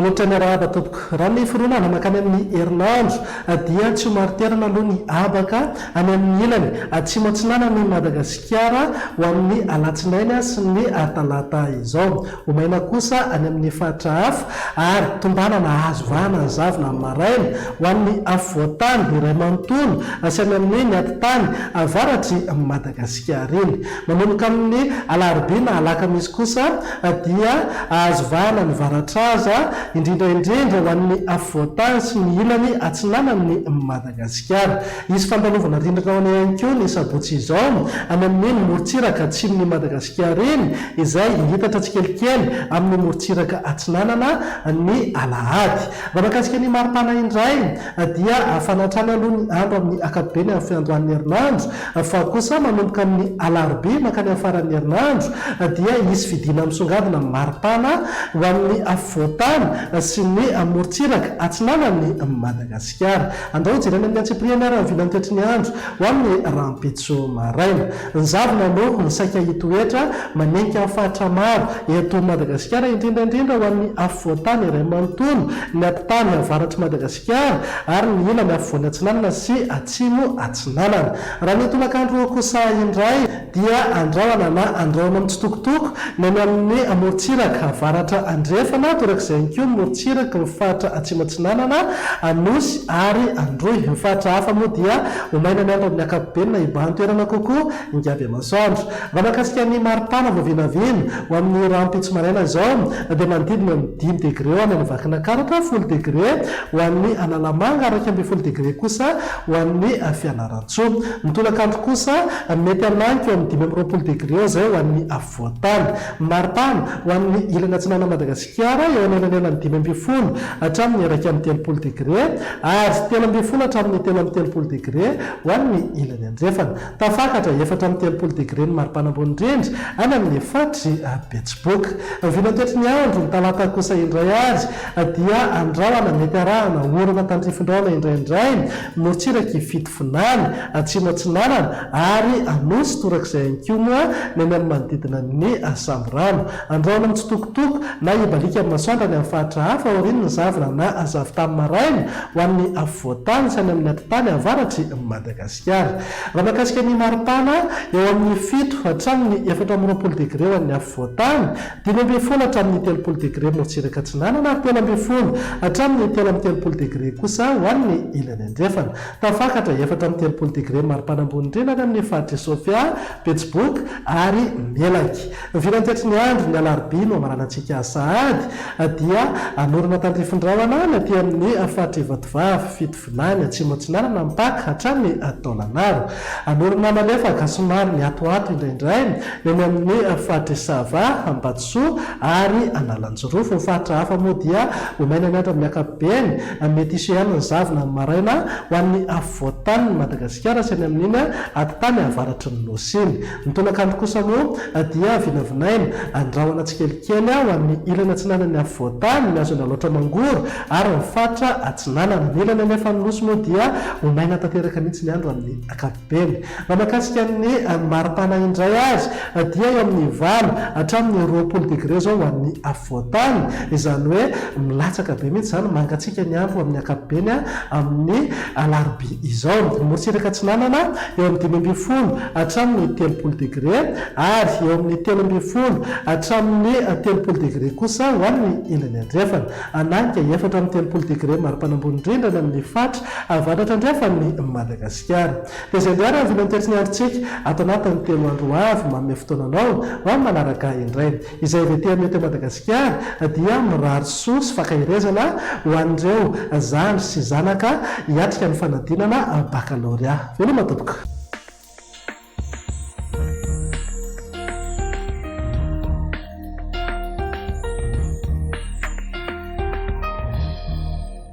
Manolotra ny arahaba tompoko. Raha ny fironana mankany amin'ny herinandro dia tsy ho marin-toerana aloha ny habaka any amin'ny ilany atsimo atsinanan'i Madagasikara ho amin'ny alatsinainy sy ny talata izao. Ho maina kosa any amin'ny faritra hafa ary tombanana hahazo vahana ny zavona amin'ny maraina ho an'ny afovoan-tany iray manontolo sy any amin'ny ny atitany avaratr'i Madagasikara iny. Manomboka amin'ny alarobia na alakamisy kosa dia hahazo vahana ny varatraza, indrindra indrindra ho an'ny afovoan-tany sy ny ilany atsinanan'i Madagasikara. Hisy fandalovana rindrin-drahona ihany koa ny sabotsy izao any amin'iny morontsiraka atsimon'i Madagasikara iny, izay hihitatra tsikelikely amin'ny morontsiraka atsinanana ny alahady. Raha mahakasika ny maripana indray dia hafana hatrany aloha ny andro amin'ny ankapobeny amin'ny fiandohan'ny herinandro fa kosa manomboka amin'ny alarobia mankany amin'ny faran'ny herinandro dia hisy fidinana misongadina amin'ny maripana ho an'ny afovoan-tany sy ny morontsiraka atsinanan'i Madagasikara. Andao hojerena amin'ny antsipiriany ary ny vinantoetry ny andro ho amin'ny rahampitso maraina. Ny zavona no saika hitoetra manenika ny faritra maro eto Madagasikara, indrindra indrindra ho an'ny afovoan-tany iray manontolo, ny atitany avaratr'i Madagasikara ary ny ilany afovoany atsinanana sy atsimo atsinanana. Raha ny tolakandro kosa indray dia andrahona na andrahona mitsitokotoko ny any amin'ny morontsiraka avaratra andrefana, torak'izay ihany koa ny morontsiraky ny faritra atsimo atsinanana, Anosy ary Androy. Ny faritra hafa moa dia ho maina ny andro amin'ny ankapobeny na hibahan-toerana kokoa ingaby masoandro. Raha mahakasika ny maripana vao vinavina ho amin'ny rahampitso maraina izao dia manodidina eo amin'ny dimy degre ho any Vakinakaratra, folo degre ho an'ny Analamanga ary 11 degre kosa ho an'ny Fianarantsoa. Ny tolakandro kosa mety hananika eo amin'ny 25 degre eo izay ho an'ny afovoan-tany. Ny maripana ho an'ny ilany atsinanan'i Madagasikara eo anelanelan'ny 15 hatramin'ny 31 degre ary 13 hatramin'ny 33 degre ho an'ny ilany andrefana. Tafakatra 34 degre ny maripana ambony indrindra any amin'ny faritr'i Betsiboka. Ny vinantoetry ny andro, ny talata kosa indray ary dia andrahona mety arahana orana tandrifin-drahona indraindray morontsirak'i Fitovinany, Atsimo Atsinanana ary Anosy, torak'izay ihany koa moa ny any amin'ny manodidina ny Sambirano. Andrahona mitsitokotoko na hibaliaka amin'ny masoandro any amin'ny faritra hafa aorian'ny zavona na zavon-tany maraina ho an'ny afovoan-tany sy any amin'ny atitany avaratr'i Madagasikara. Raha mahakasika ny maripana, eo amin'ny fito hatramin'ny 24 degre ho an'ny afovoan-tany, 15 hatramin'ny 30 degre morontsiraka atsinanana ary 13 hatramin'ny 33 degre kosa ho an'ny ilany andrefana. Tafakatra 34 degre maripana ambony indrindra any amin'ny faritr'i Sofia, Betsiboka ary Melaky. Vinantetry ny andro, ny alarobia no hamaranantsika sahady dia hanorina tandrifin-drahona ny aty amin'ny faritr'i Vatovavy, Fitovinany, Atsimo Atsinanana, mipaka hatrany Taolagnaro. Hanorina malefaka somary miatoato indraindray ny any amin'ny faritr'i Sava, Ambatosoa ary Analanjirofo. Ny faritra hafa moa dia ho maina ny andro amin'ny ankapobeny, mety hisy ihany ny zavona amin'ny maraina ho an'ny afovoan-tanin'i Madagasikara sy any amin'iny atitany avaratry ny Nosy iny. Ny tolakandro kosa moa dia vinavinaina andrahona tsikelikely ho an'ny ilany atsinanan'ny afovoan-tany, mihazo an'i Alaotra Mangoro ary ny faritra atsinanana. Ny ilany anefan'ny Nosy moa dia ho maina tanteraka mihitsy ny andro amin'ny ankapobeny. Raha mahakasika ny maripana indray ary dia eo amin'ny valo hatramin'ny 20 degre izao ho an'ny afovoan-tany, izany hoe milatsaka be mihitsy izany, mangatsiaka ny andro amin'ny ankapobeny amin'ny alarobia izao. Ny morontsiraka atsinanana eo amin'ny 15 hatramin'ny 30 degre ary eo amin'ny 13 hatramin'ny 30 degre kosa ho an'ny ilany andrefana. Hananika 34 degre maripana ambony indrindra any amin'ny faritra avaratra andrefan'i Madagasikara. Dia izay indray ary ny vinantoetry ny androntsika ato anatin'ny telo andro ho avy manome fotoana anao ho amin'ny manaraka indray. Izay avy aty amin'ny Eto Madagasikara dia mirary soa sy fankaherezana ho an'ireo zandry sy zanaka hiatrika ny fanadinana bakalorea. Veloma tompoko.